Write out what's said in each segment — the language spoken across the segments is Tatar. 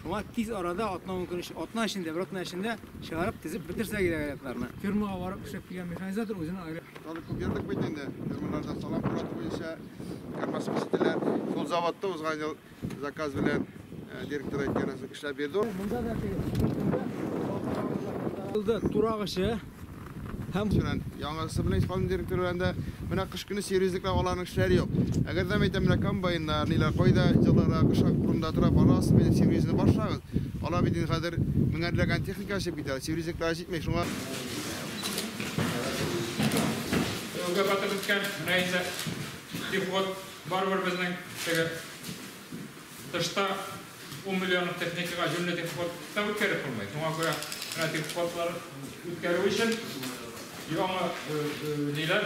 Шуңа тиз арада атна 10 көн атна эчендә, бер атна эчендә чыгарып тезеп бетерсә кирәк агрегатларны. Фермага барып эшләп килгән механизатор үзенең агрегат Тагын күп йөрдек бит инде. Фермаларда салам курату буенча корма смесительләр. Шул заводта узган ел заказ белән директор әйткәннән соң эшләп бирде. Монда да теге булды турагычы һәм Белән яңасы белән исполнительный директор белән дә менә кыш көне сервизниклар аларның эшләре юк. Әгәр дә әйтәм, менә комбайннар, ниләр кайда җылырак, кышак урында тора, барасыз бит сервизны башлагыз. Алар бит инде хәзер меңәрләгән техника чыгып китә, сервизниклар җитми, шуңа Юлга батып беткән, менә инде техход барыбер безнең теге тышта 10 миллионлык техникага җүнле техход та үткәреп булмый. Шуңа күрә менә техходлар үткәрү өчен яңа ниләр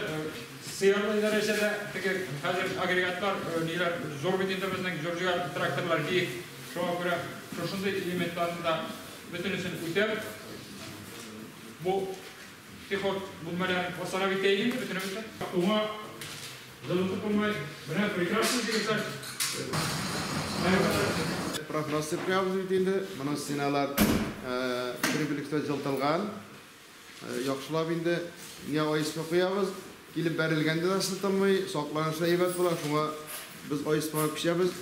сыярлы дәрәҗәдә теге хәзер агрегатлар ниләр зур бит инде безнең зур тракторлар биек. Шуңа күрә шушындый элементларны да бөтенесен үтәп бу техход бүлмәләрен восстановить итәйек инде бөтенебез дә. Уңа җылытып булмый. Менә прекрасно егетләр. Профилактика куябыз бит инде. Моның стеналар триплекста җылытылган. Яхшылап инде не ОСП куябыз. Килеп бәрелгәндә дә сытылмый, сакланышы әйбәт була. Шуңа без ОСПга күчәбез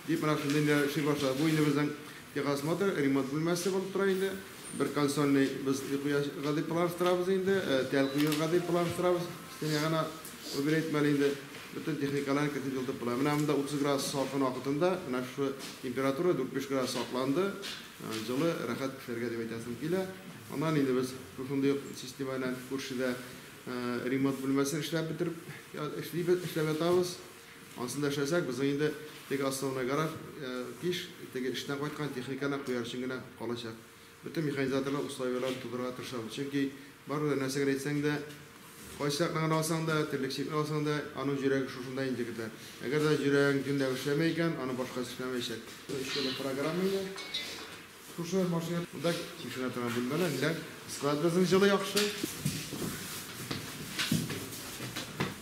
дип менә шундый инде эшли башладык. Бу инде безнең техосмотр, ремонт бүлмәсе булып тора инде. Бер консольный без куярга дип планлаштырабыз инде, тәл куярга дип планлаштырабыз. Стенага гына убирать итмәле инде. Бөтен техникаларны кертеп җылытып була. Менә монда 30 градус салкын вакытында менә шушы температура 4-5 градус сакланды. Җылы, рәхәт эшләргә дип әйтәсем килә. Аннан инде без шушындый ук система белән күршедә ремонт бүлмәсен эшләп бетереп эшлибез, эшләп ятабыз. Ансын да эшләсәк, безнең инде теге основной гараж кич теге эштән кайткан техниканы куяр өчен генә калачак. Бөтен механизаторлар условияләрен тудырырга тырышабыз. Чөнки барыбер нәрсә генә әйтсәң дә, кайсы якны гына алсаң да, терлекчелекне алсаң да, аның йөрәге шушында инде, егетләр. Әгәр дә йөрәгең төнлә эшләмәй икән, аны башкасы эшләмәячәк. 3 еллык программа инде. Шушы машина монда тикшерә торган бүлмәләр, ниләр. Склад безнең җылы яхшы.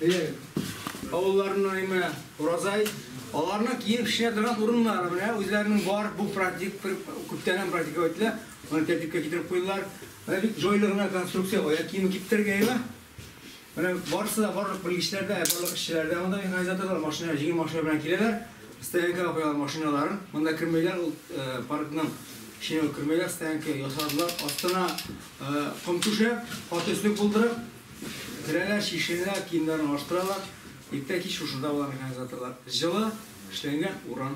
Әйе. Авылларының име Уразай, аларның киенеп пешенә торган урыннары менә үзләренең бар, бу практик күптәннән практика үтелә. Моны тәртипкә китереп куйдылар. Менә бик җайлы гына конструкция, аяк киеме киптерергә әйбә. Менә барысы да барлык белгечләр дә, барлык эшчеләр дә монда механизаторлар машина, җиңел машина белән киләләр. Стоянкага куялар машиналарын. Монда кермәйләр, ул паркның эченә үк кермәйләр, стоянка ясадылар. Астына ком түшәп, каты өслек булдырып, керәләр, чишенәләр, киемнәрен алыштыралар. Иртә кич шушында була механизаторлар. Җылы эшләнгән урын.